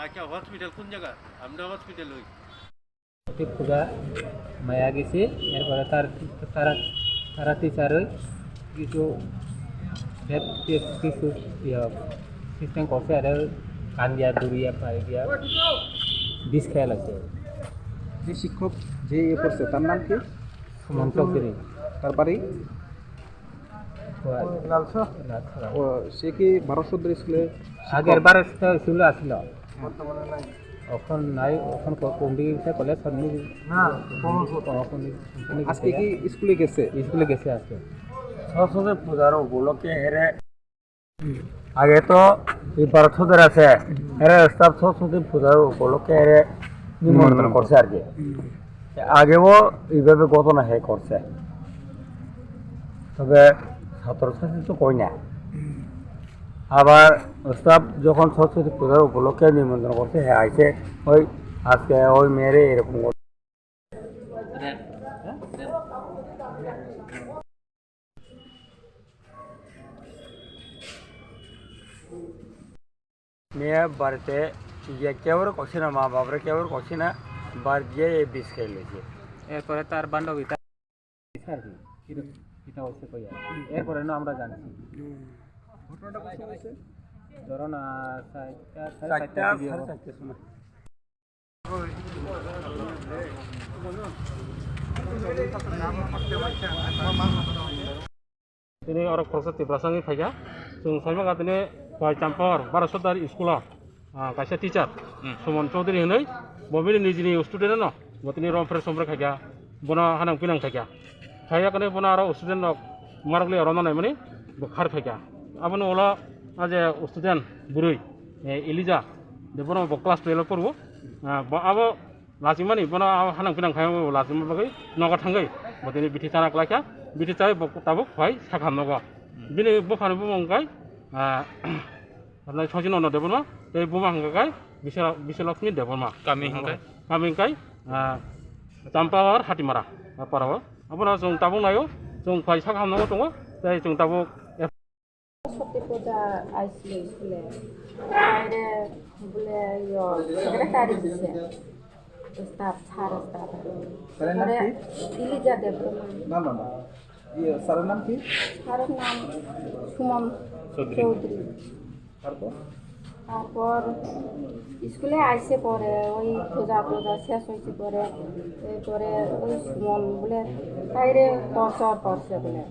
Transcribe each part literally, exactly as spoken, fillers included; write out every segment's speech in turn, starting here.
আচ্ছা, হসপিটাল কোন জায়গা? আমরা হসপিটাল ওই। সরস্বতী পূজা মায়া গেছে, এরপরে তার, তারা, তারা টিচার ওই কিছু হেড টেস্ট কিছু ইয়ে সিস্টেম করছে, আর কান দিয়া, দূরিয়া, পায়ে দিয়া বিষ খেয়াল আছে। যে শিক্ষক যে ইয়ে করছে, তার নাম কি? সুমন চৌধুরী। তার বাড়ি? লালসা? লালসা। ও, সে কি ভারত সদর স্কুলে শিক্ষক? আগের বারে তো স্কুলে আসলো। বর্তমানে নাই। এখন নাই, এখন ক-, কোন দিকে গেছে? কলেজ সব নিয়ে না, কমলপুর। ও, কোন দিকে? আজকে কি স্কুলে গেছে? স্কুলে গেছে আজকে। সরস্বতী পূজার উপলক্ষে এরে আগে তো এই ভারত সদর আছে, এরা স্টাফ সরস্বতী পূজার উপলক্ষে এরা নিমন্ত্রণ নিমন্ত্রণ। করছে আর কি। হুম। আগেও এইভাবে ঘটনা হে করছে, তবে ছাত্রছাত্রী তো কই না। হুম। আবার স্টাফ যখন সরস্বতী পূজার উপলক্ষে নিমন্ত্রণ করছে, হে আইছে, ওই আজকে ওই মেয়েরে এরকম করছে। মেয়ে বাড়িতে গিয়ে কেউরে কষে না, মা বাবারে কেউরে কষে না, বাড়ি গিয়ে এই বিষ খেয়ে নিয়েছে। এরপরে তার বান্ধবী তার আর কি, এটা, এটা হচ্ছে কই আর কি। এরপরে না আমরা জানছি। ঘটনাটা কোন সময় হয়েছে? ধরো না, চারটা, সাড়ে চারটা, চারটার দিকে সাড়ে হবে। চারটার সময়। Tini oro khoroksa Tiprasa wngwi phaikha. Chwng saimaka tini Khwai Champahor Bharat Sardar school-o, ah, kaisa teacher, hmm, Suman Chaudhary hwnwi, bo bini nijini student-no bo tini romphre somphre khaikha, bono hanang pinang khaikha. Khaiya kwnwi bono aro student-rok marokli oro nanaimani bo khar khaikha. Aboni ulo a je student bwrwi, eh, Elija Debbarma, bo class twelve-o poro, ah, bo abo lachimani bono abo hanang pinang khai bo lachima bagwi nogo thangwi bo tini bithi chana klaikha, bithi chai bo tabuk phai sakha nogo. Bini buphani bumung kai, ah, Sachin Nanda Debbarma tei buma hwnkha kai Biswa-, Biswalakshmi Debbarma. Kami hwnkhe? Kami hwnkhe, ah, Champahor Hatimara, ah, parao. Abono chwng tabuk naio, chwng phai sakha nogo tongo, tei chwng tabuk Sotthi puja aisle school-e. Aire bole yo secretary dise. Staff, sir staff. Sir-er naam ki? Elija Debbarma. Na, na, na. Iye, sir-er naam ki? Sir-er naam Suman Chaudhary. Chaudhary. তারপর? তারপর স্কুলে আইসে পরে ওই পূজা টুজা শেষ হয়েছে পরে, এরপরে ওই সুমন বলে তাইরে টর্চার করছে বলে।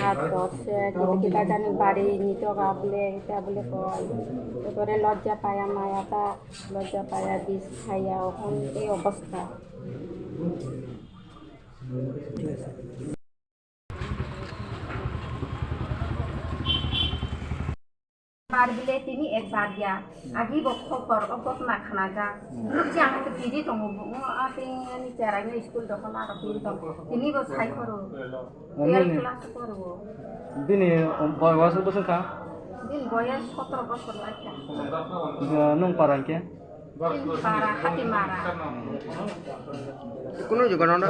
আর করছে, কিন্তু কিতা জানি বাড়ি নিত গা বলে, এটা বলে কয়। এরপরে লজ্জা পায়া, মায়াটা লজ্জা পায়া, বিষ খাইয়া, এখন এই অবস্থা। Bar bile tini ek bar ya. Agi bo khobor o ghotona khna jak. Nukjak ang tini tongo bo. Ani cherai no school dokho ma rok tini tongo. Tini bo sai phoro. Twelve class phoro. Bini boyos bwswk kha? Bini boyos sotro bosor lai kha. Nung para hwnkhe? Bini para Hatimara. Kunu jugo nono.